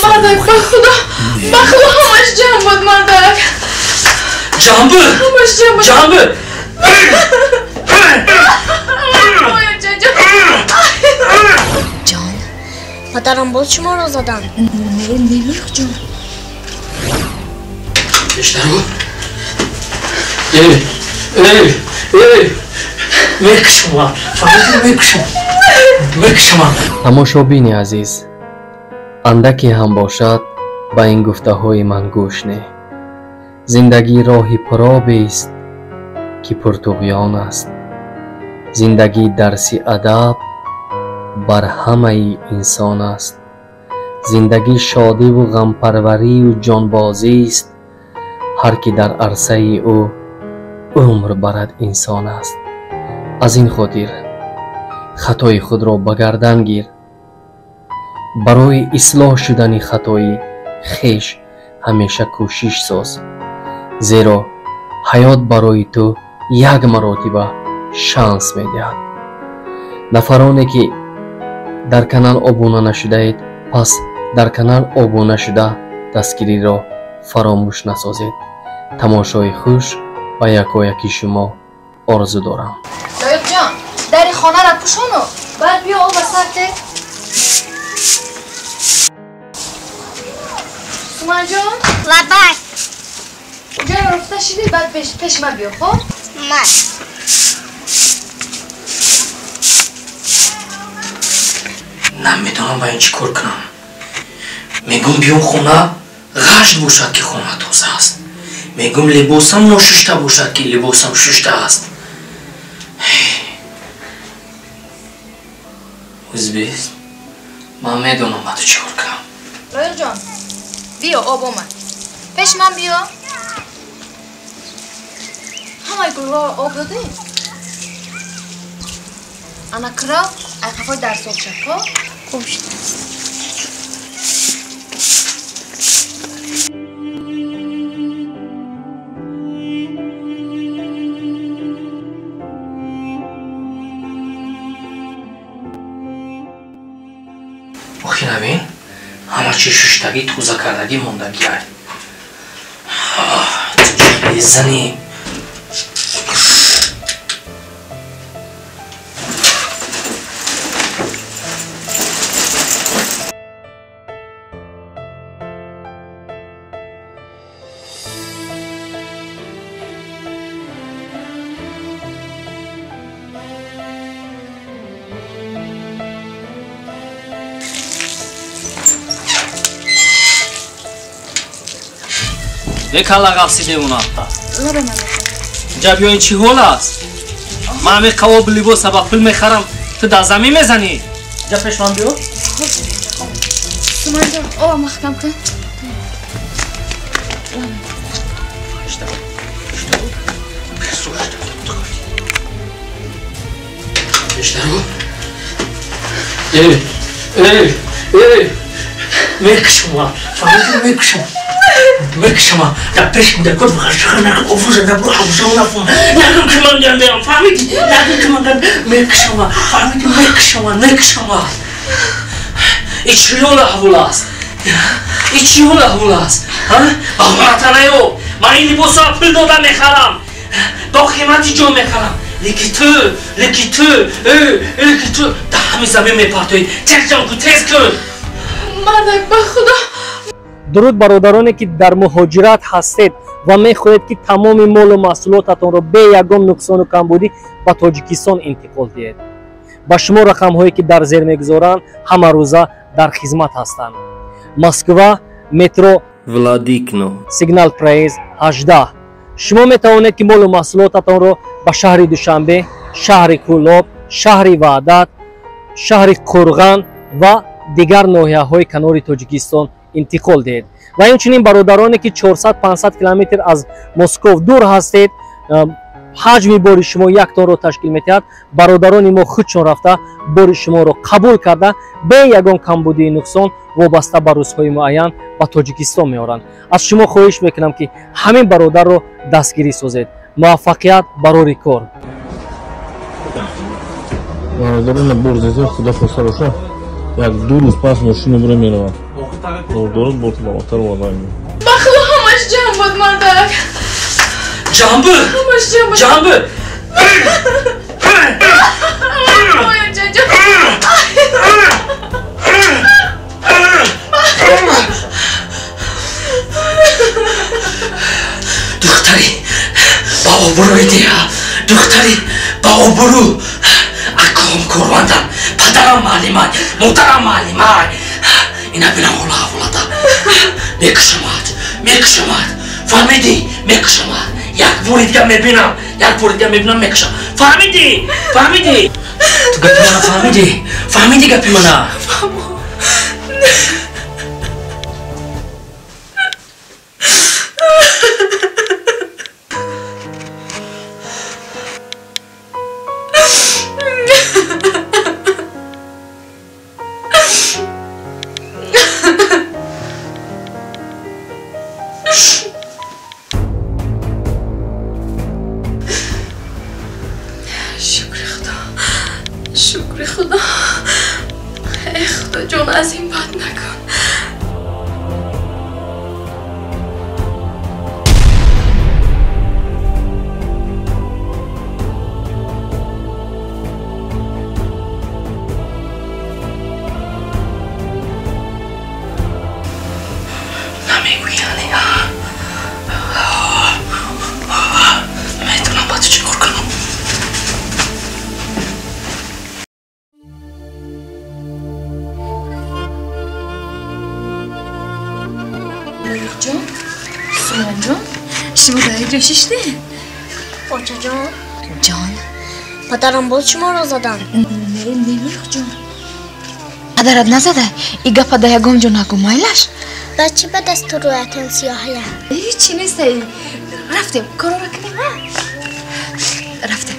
Мардак, ба худо, ба худо ҳамаш ҷамъ буд, мардак. Ҷамъ буд? Ҳамаш ҷамъ буд. Ҷамъ буд? Ҷон, падарам боз шуморо задан. Не, не, Лоиқҷон. Пештаро? Эй, эй, эй, мекушам, фаҳмидӣ, мекушам, мекушам. Тамошобини азиз, андаке ҳам бошад ба ин гуфтаҳои ман гӯш не. Зиндагӣ роҳи пуробест, ки пуртуғён аст. Зиндагӣ дарси адаб бар ҳамаи инсон аст. Зиндагӣ шодиву ғампарварию ҷонбозист. Ҳар ки дар арсаи ӯ умр барад инсон аст. Аз ин хотир хатои худро ба гардан гир. Барои ислоҳ шудани хатои хеш ҳамеша кӯшиш соз, зеро ҳаёт барои ту як маротиба шанс медиҳад. Нафароне ки дар канал обуна нашудаед, пас дар канал обуна шуда дастгириро фаромӯш насозед. Тамошои хуш ба якояки шумо орзу дорам. Лоиқҷон, дари хонаро пӯшону баъд биё об ба сар те. Суманҷон? Лабай. Ҷои руфта шиди, баъд пеш ма биё, хоб? Ман. Намедонам ба ин чӣ кор кунам. Мегӯм биём хона, ғашт бошад, ки хона тоза аст. Мегӯм либосам ношушта бошад, ки либосам шушта аст. Узбест, ман медонам ба ту чӣ кор кунам. Лоиқҷон, биё, об омад. Пеш ман биё. Ҳамаи гулҳоро об додӣ? Ана кирав, ай қафои дарсоб шав, хоб? Хуб шудааст. Охи навин, ҳама чи шуштагӣ, тоза кардагӣ мондагӣ ай. Ту зани. Бекала ғафси девонафта. Инҷа биё, ин чӣ ҳол аст? Ман ҳамин қавоб либоса ба пул мехарам, ту дар замин мезанӣ? Инҷа пеш ман биё. Суманҷон, об маҳкам кун. Пештаро? Эй, эй, эй, мекушам, фаҳмидӣ, мекушам. Мекушам, дар пеш мудакот фаҳмидӣ, мекушам, фаҳмидӣ, мекушам, мекушам. И чӣ ҳол аҳвол аст? И чӣ ҳол аҳвол аст? Ба наё, ман ин либосро пул дода мехарам, бо қимати ҷон мехарам. Леки ту, леки ту, леки ту дар ҳамин замин мепартоӣ. Тез ҷон кун, тез кун. Мардак, ба худо. Дуруд бародароне ки дар муҳоҷират ҳастед ва мехоҳед, ки тамоми молу маҳсулотатонро бе ягон нуқсону камбудӣ ба Тоҷикистон интиқол диҳед. Ба шумо рақамҳое ки дар зер мегузоранд, ҳамарӯза дар хизмат ҳастанд. Москва, метро Владикно, сигнал проезд 18. Шумо метавонед, ки молу маҳсулотатонро ба шаҳри Душанбе, шаҳри Кӯлоб, шаҳри Ваҳдат, шаҳри Қурған ва дигар ноҳияҳои канори Тоҷикистон интиқол диҳед. Ва инчунин бародароне ки 400-500 километр аз Москов дур ҳастед, ҳаҷми бори шумо як тонро ташкил медиҳад, бародарони мо худшон рафта бори шуморо қабул карда бе ягон камбудии нуқсон вобаста ба рӯзҳои муайян ба Тоҷикистон меоранд. Аз шумо хоҳиш мекунам, ки ҳамин бародарро дастгирӣ созед. Муваффақият барори кор. Бародарона бор зеза, худо хоста боша, як ду рӯз пас мошина бура меравад. Дуруд бо саломаттар омадан. Ба худо ҳамаш ҷамъ буд, мардак. Ҷамъ буд? Ҳамаш ҷамъ буд. Ҷамъ буд? Духтари ба обрӯи диҳа, духтари ба обрӯ. Аком кормандам, падарам муаллимай, модарам муаллимай. Ина бинам ҳола аҳволата. Мекушамад, мекушамад. Фаҳмидӣ? Мекушамад. Як бори дига мебинам, як бори дига мебинам, мекушам. Фаҳмидӣ? Фаҳмидӣ? Ту гапи мана фаҳмидӣ? Фаҳмидӣ гапи мана? Фаҳмо. Шукри Худо, шукри Худо. Эй Худо ҷон, аз ин бад накун. Намегӯяне, метавонам ба ту чӣ кор кунам? Ҷон, Сумонҷон, шумо дар як ҷо шиштед? Очаҷон. Ҷон. Падарам боз шуморо заданд. Не, не, Нурухҷон. Падарат назада? И гапа да ягон ҷо нагӯ, майлаш? Ба чӣ ба дасту рӯятон сиёҳая? Ҳечи неста. Рафтем, корора кунем, а? Рафтем.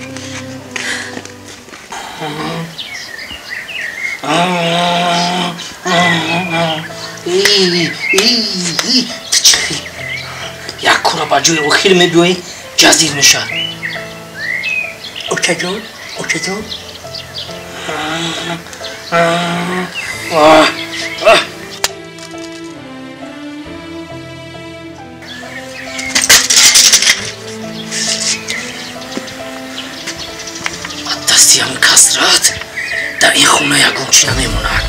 Ту чӣ хел? Як кора ба ҷои охир мебиёӣ, ҷазир мешавад. Очаҷон, очаҷон. Аз дасти ҳамин касрат дар ин хона ягон чӣ намемонад.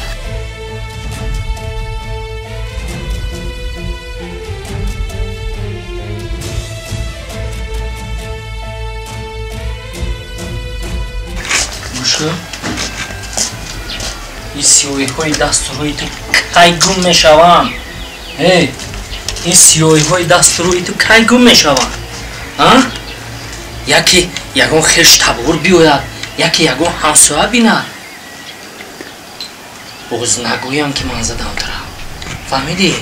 Мушу, ин сиёҳиҳои дасту рӯи ту кай гум мешаванд? Эй, ин сиёҳиҳои дасту рӯи ту кай гум мешаванд? А? Яке ягон хеш табор биёяд, яке ягон ҳамсоя бинад. Боз нагӯям ки ман задам тура. Фаҳмидӣ,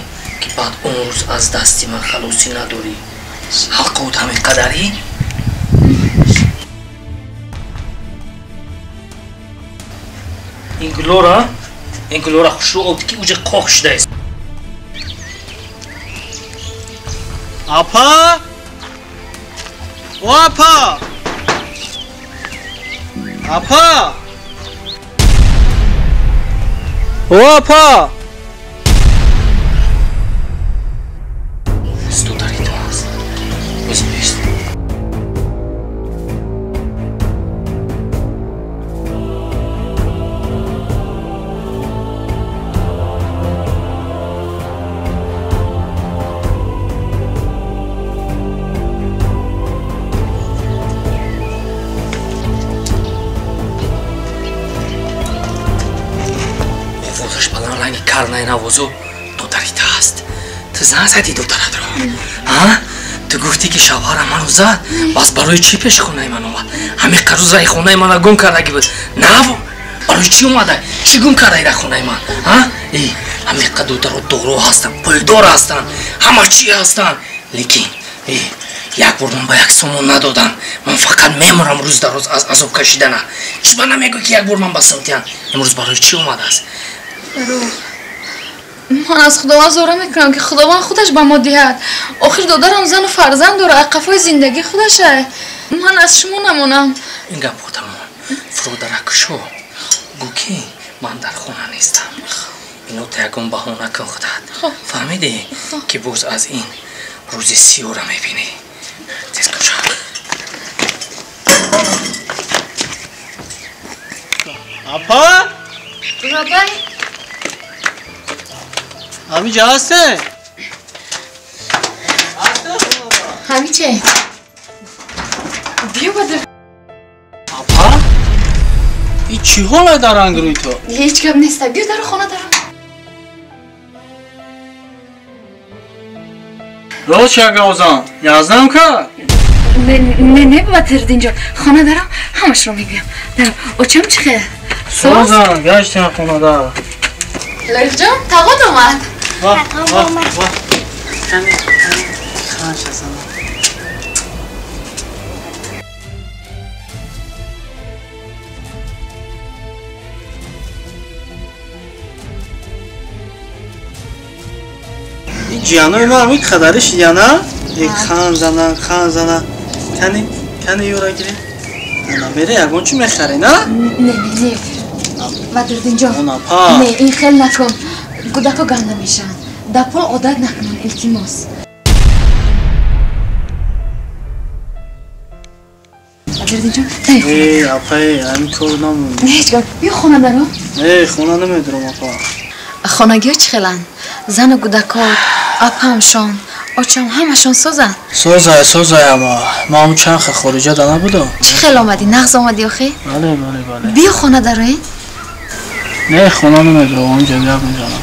ки баъд он рӯз аз дасти ман халосӣ надорӣ. Ҳалқот ҳамин қадарӣ? Ин гулора, ин гулора хушрӯ овд ки уҷа қоқ шудааст. Апа? О, апа! Апа! О, апа! Студари ту аст. Боз бист. Овозаш баланд ранги карнаи навозу додарита аст. Ту зан задӣ додаратро? А? Ту гуфтӣ ки шавҳарам маро зад, бас барои чӣ пеши хонаи ман омад? Ҳамин қарӯз раи хонаи мана гум кардагӣ буд. На, барои чӣ омада? Чӣ гум кардаи дар хонаи ман? А? Э, ҳамин қадр додаро доро ҳастанд, пулдор ҳастанд, ҳама чӣ ҳастанд. Лекин э, як бор ман ба як сомон надодам. Ман фақат мемурам рӯз дар рӯз аз азоб кашидана. Чӣ ба намегӯй ки як бор ман ба сомтиям? Имрӯз барои чӣ омадааст? Ман аз Худованд зора мекунам ки Худованд худаш ба мо диҳад. Охир додарам зану фарзанд дорад, қафои зиндагӣ худашай. Ман аз шумо намонам. Ин гапҳо тамом. Фуродаракшо, гӯ ки ман дар хона нестам. Ино та ягон баҳона кун худат. Фаҳмидӣ ки боз аз ин рӯзи сиёра мебинӣ. Тез куша. Апа? Рабай? Ҳамиҷа ҳасте? Ҳамиче? Биё бадар. Апа? И чӣ ҳоле дар ангрӯи ту? Ҳеҷ гап неста. Биё дару хона дарам. Рост шагавзан, язнам кард? Не, не, не, Бадриддинҷон. Хона дарам, ҳамашро мегӯям. Дарам. Очам чӣ хел? Созан, гаштем хонада. Лоиқҷон, тағот омад. Вах, вах, вах. Кани, кани, ханша зана. Ин ҷиянои ман ҳамин қадари шидяна? Хан зана, хан зана. Кани, кани юра гири. Ана мере ягон чӣ мехари, на? Не, не, не. Бадриддинҷон. Апа. Не, ин хел накун. Кӯдако ганда мешаванд. Дар пул одат накунанд, илтимос. Бадриддинҷон, тай хона. Э, апа, ҳамин кор намон. Не, ҳеҷ гап. Биё хона даро. Не, хона намедурам, апа. Хонагиҳо чӣ хеланд? Зану кӯдакот, апамшон, очам ҳамашон созанд? Созай, созай, ама ман он чанд хел хориҷа да набудам. Чӣ хел омадӣ? Нағз омадӣ охи? Бале, бале, бале. Биё хона дароен. Не, хона намедурам, онҷа гап мезанам.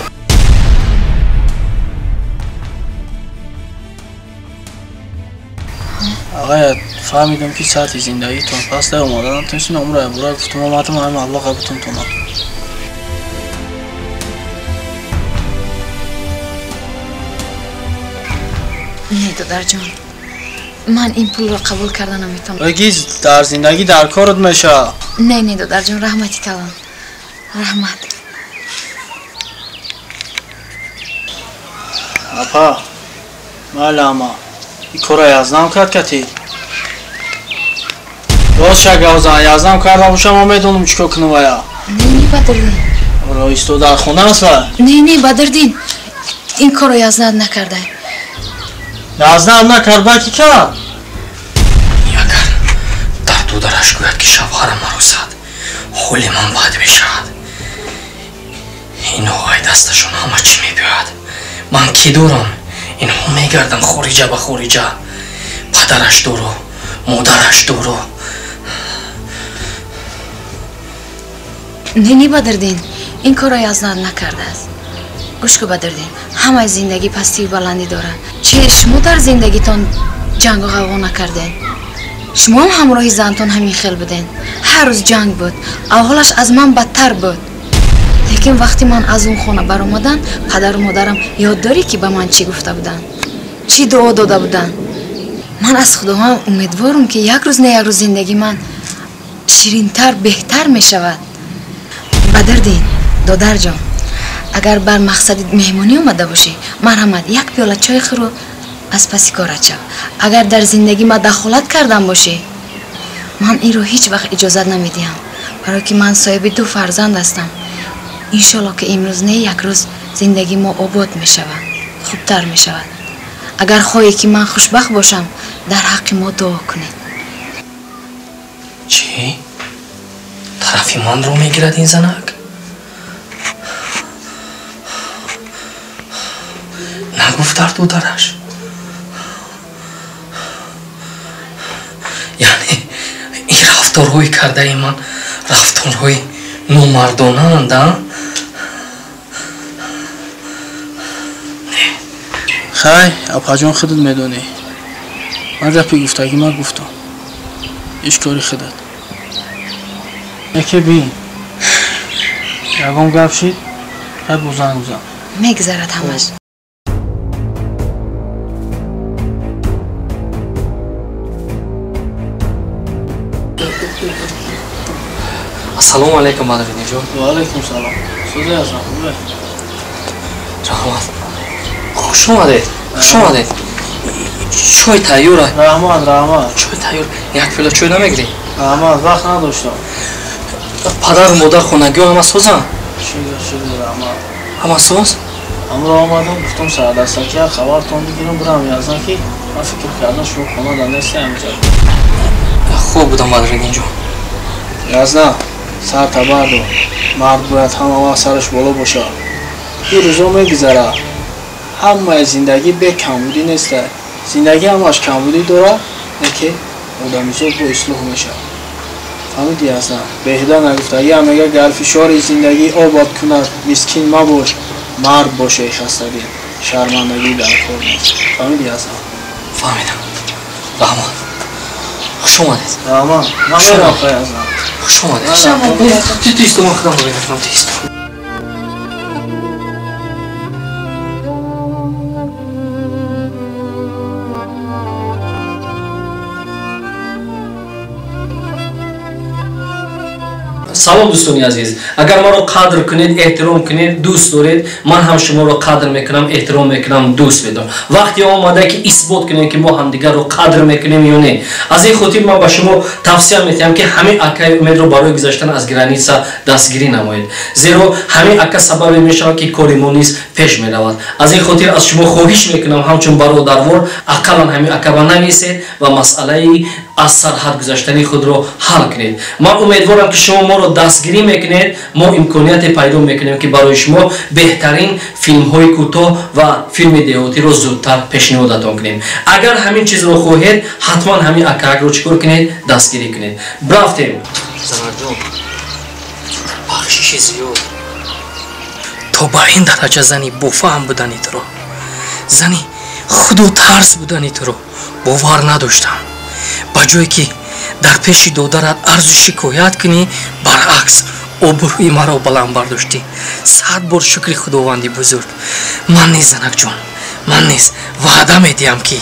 Ағая, фаҳмидам ки сатҳи зиндагитон паст дай омаданам тунсин умра бура гуфтум омадам ҳамин маблаға бутун тонам. Не, додарҷон, ман ин пулро қабул карда наметавонам. Бигиз, дар зиндагӣ дар корат мешавад. Не, не, додарҷон, раҳмати калон. Раҳмат. Апа, майли ама, ин корро язнам кард кати. Рост шагавзан, язнам карда бошам, ман медонам чӣ кор кунам вая. Не, не, Бадриддин. Ро исто дар хона аст ва? Не, не, Бадриддин, ин корро язнат накарда. Язнам накард, ки кард? Агар дар додараш гӯяд ки шавҳарам маро зад, ҳоли ман бад мешавад. Инҳо ай дасташон ҳама чӣ мебиёяд. Ман кӣ дорам? Инҳо мегарданд хориҷа ба хориҷа. Падараш дору, модараш дору. Не, не, Бадриддин, ин корро язнат накардааст. Гӯш кун, Бадриддин, ҳамаи зиндагӣ пастию баландӣ дорад. Чи шумо дар зиндагитон ҷангу ғавғо накардед? Шумоам ҳамроҳи зантон ҳамин хел будед. Ҳар рӯз ҷанг буд, аввалаш аз ман бадтар буд. Лекин вақте ман аз он хона баромадам, падару модарам ёд дорӣ ки ба ман чӣ гуфта буданд? Чӣ дуо дода буданд? Ман аз Худованд умедворам ки як рӯз не як рӯз зиндагии ман ширинтар, беҳтар мешавад. Бадриддин, додарҷон, агар бар мақсади меҳмонӣ омада бошӣ, марҳамат, як пиёла чой хӯру аз паси корат шав. Агар дар зиндагӣ ма дахолат кардан бошӣ, ман инро ҳеҷ вақт иҷозат намедиҳам, барое ки ман соҳиби ду фарзанд ҳастам. Иншолло ки имрӯз не як рӯз зиндагии мо обод мешавад, хубтар мешавад. Агар хоҳӣ ки ман хушбахт бошам, дар ҳаққи мо дуо кунед. Чӣ? Тарафи манро мегирад ин занак? Нагуфт дар додараш. Яъне ин рафторҳои кардаи ман рафторҳои номардонаанд, а? Хай, апаҷон, худат медонӣ. Ман гапи гуфтагӣ ман гуфтам. Иш кори худат. Яке бин. Ягон гап шид, хай бо занг бизан. Мегзарад ҳамаш. Ассалому алайкум, Бадриддинҷон. Ва алайкум салом. Сӯзе ҳастам, хубе? Раҳмат. Хуш омадед. Хуш омадед. Чой тайёр аст. Раҳмат, раҳмат. Чой тайёр. Як пиёла чой намегирӣ? Раҳмат, вақт надоштам. Падару модар хонагиҳо ҳама созанд? Шукр, шукр, раҳмат. Ҳама соз? Ҳамро омадам, гуфтам сардастаки як хабартон бигирам, бирам Яздан ки ман фикр кардам шумо хона нестед ҳамҷа. Хуб будам Бадриддинҷон. Яздан, сар табардор. Мард бояд ҳама вақт сараш боло бошад. Ин рӯзо мегузарад. Ҳамаи зиндагӣ бе камбудӣ нест. Зиндагӣ ҳамаш камбудӣ дорад, не ки одамизод бо ислоҳ мешавад. Фаҳмидӣ Яздан? Беҳуда нагуфта. Я мега гар фишори зиндагӣ обод кунад, мискин мабош, мард бош эй хастадил. Шармандагӣ дар кор нест. Фаҳмидӣ Яздан? Фаҳмидам. Раҳмат. Хуш омадед. Раҳмат. Ман мерам хай Яздан. Хуш омадед. Ту исто, ман худам мебинам, ту исто. Салом дӯстони азиз, агар маро қадр кунед, эҳтиром кунед, дӯст доред, ман ҳам шуморо қадр мекунам, эҳтиром мекунам, дӯст медорам. Вақте омада ки исбот кунем ки мо ҳамдигарро қадр мекунем ё не. Аз ин хотир ман ба шумо тавсия метиҳам ки ҳамин акаи Умедро барои гузаштан аз граница дастгирӣ намоед, зеро ҳамин ака сабабе мешавад ки кори мо низ пеш меравад. Аз ин хотир аз шумо хоҳиш мекунам, ҳамчун бародарвор ақаллан ҳамин ака ба нависед ва масъалаи аз сарҳад гузаштани худро ҳал кунед. Ман умедворам ки шумо моро дастгирӣ мекунед, мо имконияте пайдо мекунем ки барои шумо беҳтарин филмҳои кӯтоҳ ва филми деҳотиро зудтар пешниҳодатон кунем. Агар ҳамин чизро хоҳед, ҳатман ҳамин акаакро чӣ кор кунед? Дастгирӣ кунед. Рафтем. Занарҷон, бахшиши зиёд. То ба ин дараҷа зани бофаҳм будани туро, зани худотарс будани туро бовар надоштам. Ба ҷое ки дар пеши додарат арзу шикоят кунӣ, баръакс обрӯи маро баланд бардоштӣ. 100 бор шукри Худованди бузург. Ман низ, занакҷон, ман низ ваъда медиҳам ки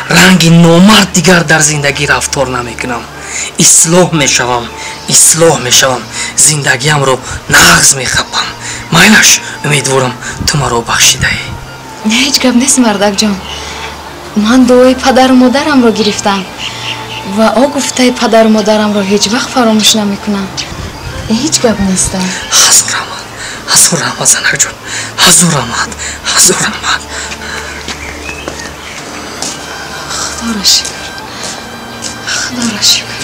ранги номард дигар дар зиндагӣ рафтор намекунам. Ислоҳ мешавам, ислоҳ мешавам, зиндагиамро нағз мехапам. Майлаш, умедворам ту маро бахшидаӣ. Ҳеҷ гап нест, мардакҷон. Ман дуои падару модарамро гирифтам ва о гуфтаи падару модарамро ҳеҷ вақт фаромӯш намекунам. Ҳеҷ гап нестам. Ҳазор раҳмат, ҳазор раҳмат, занакҷон, ҳазор раҳмат, ҳазор раҳмат. Худоро шукр, Худоро шукр.